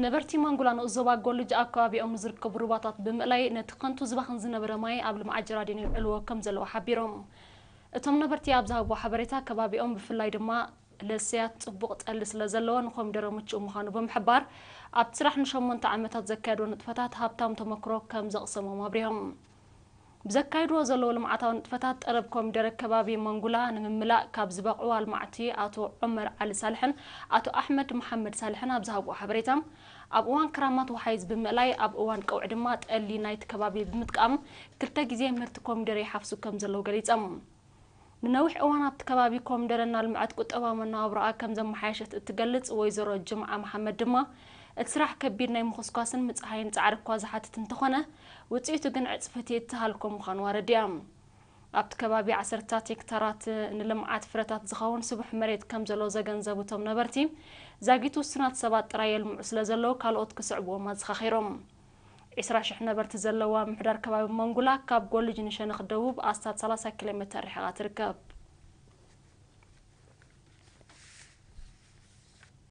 ነበርቲ ማንጉላ ንኡስ ዞባ ጎልጅ ኣብ ከባቢኦም ንዝርከቡ ሩባታት ብምእላይ ነቲ ከንቱ ዝባኽን ዝነበረ ማይ ኣብ ልምዓት ጀራዲን የውዕልዎ ከም ዘለዉ ሓቢሮም። እቶም ነበርቲ ኣብ ዝሃብዎ ሓበሬታ፣ ከባቢኦም ብፍላይ ድማ ለስያት ጽቡቕ ጠሊ ስለ ዘለዎ ንኮሚደረ ምቹእ ምዃኑ ብምሕባር፣ ኣብቲ ስራሕ ንሸሞንተ ዓመታት ዘካየድዎ ንጥፈታት ሃብታም ተመክሮ ከም ዘቕሰሞም ኣብሪሆም። ብዘካይድዎ ዘለዉ ልምዓታዊ ንጥፈታት ጠለብ ኮሚደረ ከባቢ መንጉላ ንምምላእ ካብ ዝበቕዑ ኣልማዕቲ ኣቶ ዑመር ዓሊ ሳልሕን ኣቶ ኣሕመድ መሓመድ ሳልሕን ኣብ ዝሃብዎ ሓበሬታ፣ ኣብ እዋን ክራማት ወሓይዝ ብምእላይ ኣብ እዋን ቀውዒ ድማ ጠሊ ናይቲ ከባቢ ብምጥቃም ክልተ ግዜ ምህርቲ ኮሚደረ ይሓፍሱ ከም ዘለዉ ገሊጾም። ንነዊሕ እዋን ኣብቲ ከባቢ ኮሚደረ እናልምዐት ቁጠባዊ መነባብሮኣ ከም ዘመሓየሸት እትገልጽ ወይዘሮ ጅምዓ መሓመድ ድማ፣ እቲ ስራሕ ከቢድ ናይ ምኹስኳስን ምጽሃይን ጻዕሪ እኳ ዝሓትት እንተኾነ፣ ውጽኢቱ ግን ዕጽፊ እቲ እትሃልኮ ምዃኑ ኣረዲኣ። ኣብቲ ከባቢ ዓሰርታት ሄክታራት ንልምዓት ፍረታት ዝኸውን ስቡሕ መሬት ከም ዘሎ ዘገንዘቡ እቶም ነበርቲ፣ ዛጊት ውሱናት ሰባት ጥራይ የልምዑ ስለ ዘለዉ ካልኦት ክስዕብዎም ኣዘኻኺሮም። ዕስራ ሽሕ ነበርቲ ዘለዋ ምምሕዳር ከባቢ መንጉላ ካብ ጎልጅ ንሸነኽ ደቡብ ኣስታት ሰላሳ ኪሎ ሜተር ርሒቓ ትርከብ።